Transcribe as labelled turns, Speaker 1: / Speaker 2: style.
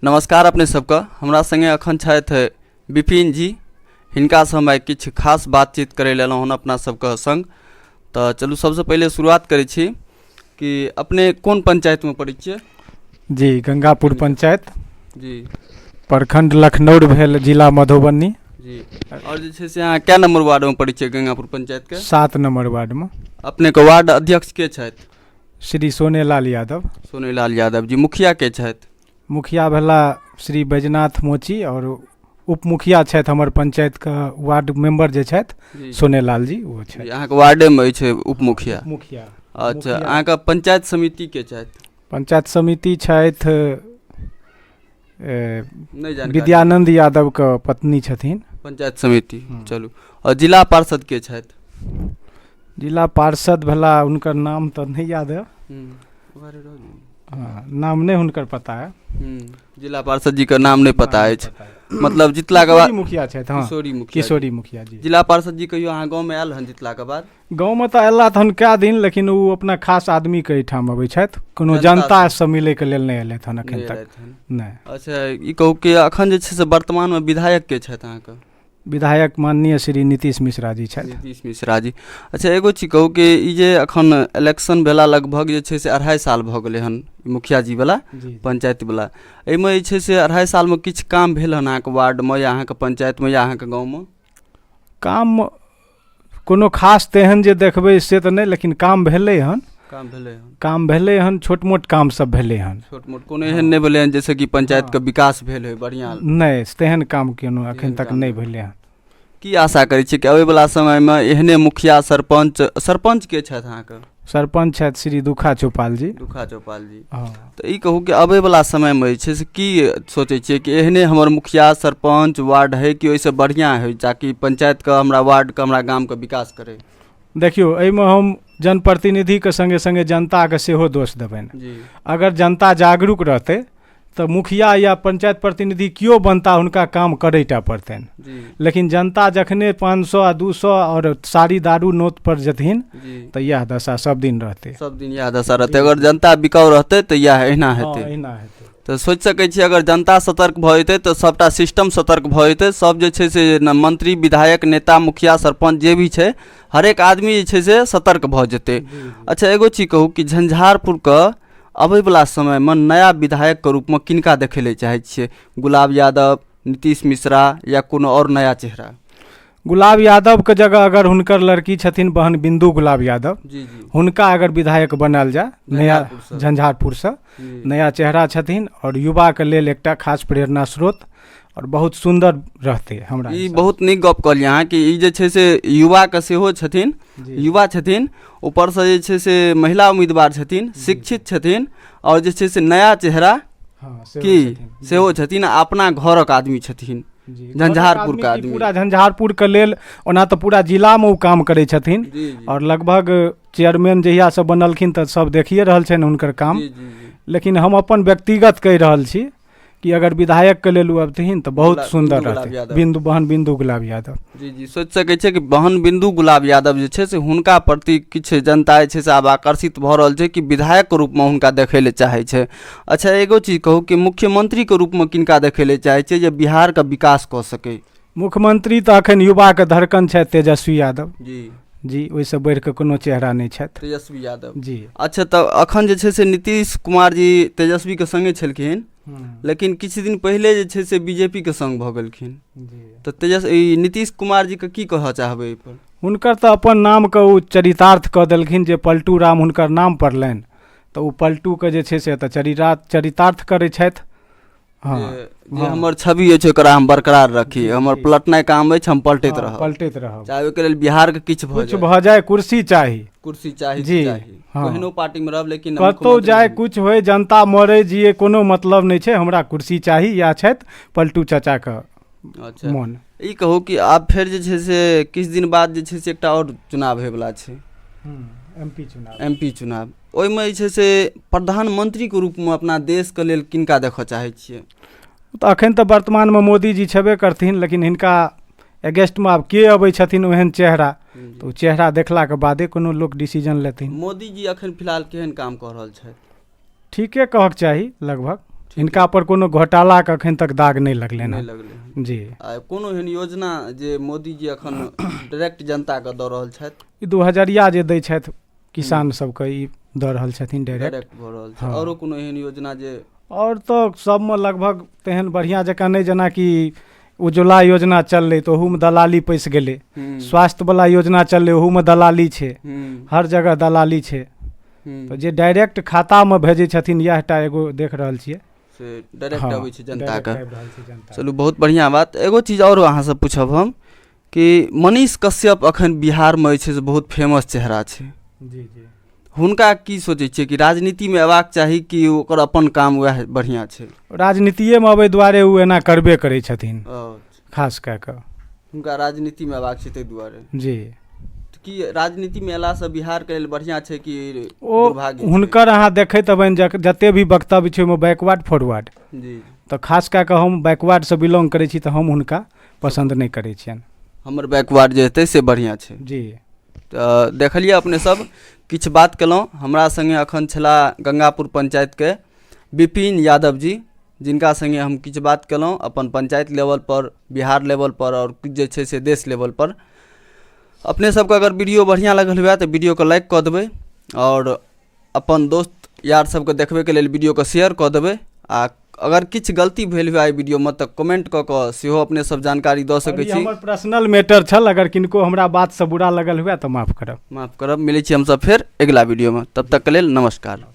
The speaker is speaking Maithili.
Speaker 1: नमस्कार अपने सबके। हमरा संगे अखन छथि विपिन जी। हिनकासँ हम आइ किछु खास बातचीत करै लए एलहुँ हन अपना सबके संग। तऽ चलू सबसँ पहिले शुरुआत करै छी कि अपने कोन पंचायतमे पड़ै छियै?
Speaker 2: जी, गंगापुर पंचायत
Speaker 1: जी,
Speaker 2: प्रखंड लखनौर भेल, जिला मधुबनी।
Speaker 1: जी, आओर जे छै से अहाँ कए नंबर वार्डमे पड़ै छियै गंगापुर पंचायतके?
Speaker 2: 7 नंबर वार्डमे।
Speaker 1: अपनेके वार्ड अध्यक्ष के छथि?
Speaker 2: श्री सोनेलाल यादव।
Speaker 1: सोनेलाल यादव जी। मुखिया के छथि?
Speaker 2: मुखिया भेला श्री बैजनाथ मोची और उप मुखिया छथि हमर पंचायतके वार्ड मेंबर जे छथि सोनेलाल जी, ओ छथि।
Speaker 1: अहाँके वार्डेमे अछि उप मुखिया?
Speaker 2: मुखिया।
Speaker 1: अच्छा, अहाँके पंचायत समिति के छथि?
Speaker 2: पंचायत समिति छथि नहि जानकारी। विद्यानंद यादवके पत्नी छथिन
Speaker 1: पंचायत समिति। चलू, आओर जिला पार्षद के छथि?
Speaker 2: जिला पार्षद भेला, हुनकर नाम तऽ नहि याद है। हँ, नाम नहि हुनकर पता है।
Speaker 1: जिला पार्षद जी के नाम नहि पता अछि। मतलब जितला के बाद
Speaker 2: किशोरी मुखिया छथि। हँ,
Speaker 1: किशोरी मुखिया।
Speaker 2: किशोरी मुखिया जी।
Speaker 1: जिला पार्षद जी कहियो अहाँ गाँवमे आयल हन जितला के बाद?
Speaker 2: गाँवमे तऽ अयला तहन कए दिन, लेकिन ओ अपना खास आदमीके एहिठाम अबै छथि, कोनो जनतासँ मिलैके लेल नहि एलथि हन एखन तक नहि।
Speaker 1: अच्छा, ई कहू कि एखन जे छै से वर्तमानमे विधायक के छथि अहाँके?
Speaker 2: विधायक माननीय श्री नीतीश मिश्रा जी छथि।
Speaker 1: नीतीश मिश्रा जी। अच्छा, एगो चीज कहू कि ई जे एखन इलेक्शन भेला लगभग जे छै से 2.5 साल भऽ गेलै हन मुखिया जी वाला पंचायत वाला, एहिमे जे छै से 2.5 सालमे किछु काम भेल हन अहाँके वार्डमे या अहाँके पंचायतमे या अहाँके गाँवमे?
Speaker 2: काम कोनो खास तेहन जे देखबै से तऽ नहि, लेकिन काम भेलै हन।
Speaker 1: काम भेलै हन?
Speaker 2: काम भेलै हन, छोट मोट काम सब भेलै हन।
Speaker 1: छोट मोट, कोनो एहन नहि भेलै हन जैसे कि पंचायतके विकास भेल होइ बढ़िआँ?
Speaker 2: नहि, तेहन काम कोनो एखन तक नहि भेलै हन।
Speaker 1: की आशा करै छियै कि अबैवला समयमे एहने मुखिया सरपञ्च, सरपञ्च के छथि अहाँके?
Speaker 2: सरपञ्च छथि श्री दुखा चौपाल जी।
Speaker 1: दुखा चौपाल जी।
Speaker 2: हँ।
Speaker 1: तऽ ई कहू कि अबैवला समयमे जे छै से की सोचै छियै कि एहने हमर मुखिया सरपञ्च वार्ड हइ कि ओहिसँ बढ़िआँ हइ, ताकि पञ्चायतके, हमरा वार्डके, हमरा गामके विकास करै?
Speaker 2: देखियौ, एहिमे हम जनप्रतिनिधिके सङ्गे सङ्गे जनताके सेहो दोष देबनि। अगर जनता जागरूक रहतै तऽ मुखिया या पंचायत प्रतिनिधि केओ बनता, हुनका काम करैटा पड़तनि। लेकिन जनता जखने 500 आ 200 आओर साड़ी दारू नोत पर जेथिन तऽ इएह दशा सब दिन रहतै।
Speaker 1: सब दिन इएह दशा रहतै। अगर जनता बिकाउ रहतै तऽ इएह एहिना हेतै।
Speaker 2: एहिना हेतै।
Speaker 1: तऽ सोचि सकै छी, अगर जनता सतर्क भऽ जेतै तऽ सभटा सिस्टम सतर्क भऽ जेतै। सभ जे छै से मंत्री, विधायक, नेता, मुखिया, सरपञ्च जे भी छै, हरेक आदमी जे छै से सतर्क भऽ जेतै। अच्छा, एगो चीज कहू कि झंझारपुरके अबैवला समयमे नया विधायकके रूपमे किनका देखै लए चाहै छियै? गुलाब यादव, नीतीश मिश्रा या कोनो आओर नया चेहरा?
Speaker 2: गुलाब यादवके जगह अगर हुनकर लड़की छथिन बहन बिन्दु गुलाब यादव,
Speaker 1: जी जी
Speaker 2: हुनका अगर विधायक बनायल जाय नया झंझारपुरसँ, नया चेहरा छथिन आओर युवाके लेल एकटा खास प्रेरणा स्रोत आओर बहुत सुन्दर रहतै हमरा
Speaker 1: ई
Speaker 2: हिसाबसँ।
Speaker 1: बहुत नीक गप कहलियै अहाँ कि ई जे छै से युवाके सेहो छथिन, युवा छथिन, ऊपरसँ जे छै से महिला उम्मीदवार छथिन, शिक्षित छथिन आओर जे छै से नया चेहरा
Speaker 2: की
Speaker 1: सेहो छथिन आ अपना घरक आदमी छथिन, झंझारपुरके आदमी।
Speaker 2: पूरा झंझारपुरके लेल, ओना तऽ पूरा जिलामे ओ काम करै छथिन आओर लगभग चेयरमैन जहियासँ बनलखिन तऽ सब देखिए रहल छनि हुनकर काम, लेकिन हम अपन व्यक्तिगत कहि रहल छी कि अगर विधायकके लेल ओ अबथिन तऽ बहुत सुन्दर रहतै। बिन्दु, बहन बिन्दु गुलाब यादव।
Speaker 1: जी जी, सोचि सकै छियै कि बहन बिन्दु गुलाब यादव जे छै से हुनका प्रति किछु जनता जे छै से आब आकर्षित भऽ रहल छै कि विधायकके रूपमे हुनका देखै लए चाहै छै। अच्छा, एगो चीज कहू कि मुख्यमंत्रीके रूपमे किनका देखै लए चाहै छियै जे बिहारके विकास कऽ सकै?
Speaker 2: मुख्यमंत्री तऽ अखन युवाके धड़कन छथि तेजस्वी यादव।
Speaker 1: जी
Speaker 2: जी, ओहिसँ बढ़ि कऽ कोनो चेहरा नहि छथि।
Speaker 1: तेजस्वी यादव।
Speaker 2: जी।
Speaker 1: अच्छा, तऽ अखन जे छै से नीतीश कुमार जी तेजस्वीके सङ्गे छलखिन, लेकिन किछु दिन पहिले जे छै से बीजेपीके सङ्ग भऽ गेलखिन, तऽ ई नीतीश कुमार जीके की कहऽ चाहबै एहिपर?
Speaker 2: हुनकर तऽ अपन नामके ओ चरितार्थ कऽ देलखिन, जे पलटू राम हुनकर नाम पड़लनि तऽ ओ पलटूके जे छै से तऽ चरितार्थ करै छथि। हँ,
Speaker 1: जे हमर छवि अछि ओकरा हम बरकरार रखी, हमर पलटनाइ काम अछि, हम पलटैत रहब।
Speaker 2: पलटैत रहब,
Speaker 1: चाहे ओहिके लेल बिहारके किछु भऽ
Speaker 2: किछु भऽ जाय, कुर्सी चाही।
Speaker 1: कुर्सी चाही।
Speaker 2: जी,
Speaker 1: चाही।
Speaker 2: हँ।
Speaker 1: केहनो पार्टीमे रहब लेकिन
Speaker 2: कतहु जाय, किछु होय, जनता मरे जिए कोनो मतलब नहि छै, हमरा कुर्सी चाही। इएह छथि पलटू चाचाके
Speaker 1: अच्छा
Speaker 2: मोन।
Speaker 1: ई कहू कि आब फेर जे छै से किछु दिन बाद जे छै से एकटा आओर चुनाव होयवला छै,
Speaker 2: एम पी चुनाव।
Speaker 1: एम पी चुनाव, ओहिमे जे छै से प्रधानमंत्रीके रूपमे अपना देशके लेल किनका देखऽ चाहै छियै?
Speaker 2: तऽ एखन तऽ वर्तमानमे मोदीजी छेबे करथिन, लेकिन हिनका अगेंस्टमे आब के अबै छथिन ओहन चेहरा, तऽ ओ चेहरा देखलाके बादे कोनो लोक डिसीजन लेथिन।
Speaker 1: मोदीजी अखन फिलहाल केहन काम कऽ रहल छथि?
Speaker 2: ठीके कहक चाही, लगभग। हिनका पर कोनो घोटालाके एखन तक दाग नहि लगलनि
Speaker 1: नहि
Speaker 2: हँ।
Speaker 1: लगलै हन।
Speaker 2: जी।
Speaker 1: आ कोनो एहन योजना जे मोदीजी एखन डायरेक्ट जनताके दऽ रहल छथि?
Speaker 2: ई 2000 जे दै छथि किसान सबके, ई दऽ रहल छथिन डायरेक्ट।
Speaker 1: डायरेक्ट भऽ रहल छै।
Speaker 2: हँ।
Speaker 1: औरो कोनो एहन योजना जे?
Speaker 2: आओर तऽ सबमे लगभग तेहन बढ़िआँ जकाँ नहि, जेनाकि उज्ज्वला योजना चललै तऽ ओहूमे दलाली पैसि गेलै, स्वास्थ्यवला योजना चललै ओहूमे दलाली छै, हर जगह दलाली छै। तऽ जे डायरेक्ट खातामे भेजै छथिन इएह टा एगो देख रहल छियै
Speaker 1: से डायरेक्ट
Speaker 2: हँ,
Speaker 1: अबै छै जनताके।
Speaker 2: डायरेक्ट आबि रहल छै जनता।
Speaker 1: चलू, बहुत बढ़िआँ बात। एगो चीज आओर अहाँसँ पूछब हम कि मनीष कश्यप अखन बिहारमे जे छै से बहुत फेमस चेहरा छै।
Speaker 2: जी जी।
Speaker 1: हुनका की सोचै छियै कि राजनीतिमे अयबाक चाही कि ओकर अपन काम उएह बढ़िआँ छै?
Speaker 2: राजनीतिएमे अबै दुआरे ओ एना करबे करै छथिन, खास कए कऽ
Speaker 1: हुनका राजनीतिमे अयबाक छै ताहि दुआरे।
Speaker 2: जी।
Speaker 1: तऽ की राजनीतिमे अयलासँ बिहारके लेल बढ़िआँ छै कि
Speaker 2: ओ
Speaker 1: दुर्भाग्य छै?
Speaker 2: हुनकर अहाँ देखैत हेबनि जते भी वक्तव्य छै ओहिमे बैकवर्ड फॉरवर्ड।
Speaker 1: जी।
Speaker 2: तऽ खास कए कऽ हम बैकवर्डसँ बिलोंग करै छी तऽ हम हुनका पसन्द नहि करै छियनि।
Speaker 1: हमर बैकवर्ड जे हेतै से बढ़िआँ छै।
Speaker 2: जी।
Speaker 1: तऽ देखलियै अपने सब, किछु बात केलहुँ। हमरा सङ्गे अखन छलाह गंगापुर पंचायतके विपिन यादव जी, जिनका सङ्गे हम किछु बात केलहुँ अपन पंचायत लेवलपर, बिहार लेवलपर आओर किछु जे छै से देश लेवलपर। अपने सबके अगर वीडियो बढ़िआँ लागल हुए तऽ वीडियोके लाइक कऽ देबै आओर अपन दोस्त यार सबके देखबैके लेल वीडियोके शेयर कऽ देबै। आ अगर किछु गलती भेल हुए एहि वीडियोमे तऽ कमेंट कऽ कऽ सेहो अपने सब जानकारी दऽ सकै
Speaker 2: आओर ई
Speaker 1: छी।
Speaker 2: हमर पर्सनल मैटर छल, अगर किनको हमरा बातसँ बुरा लगल हुए तऽ माफ करब।
Speaker 1: माफ करब। मिलै छी हमसब फेर अगिला वीडियोमे, तब तकके लेल नमस्कार।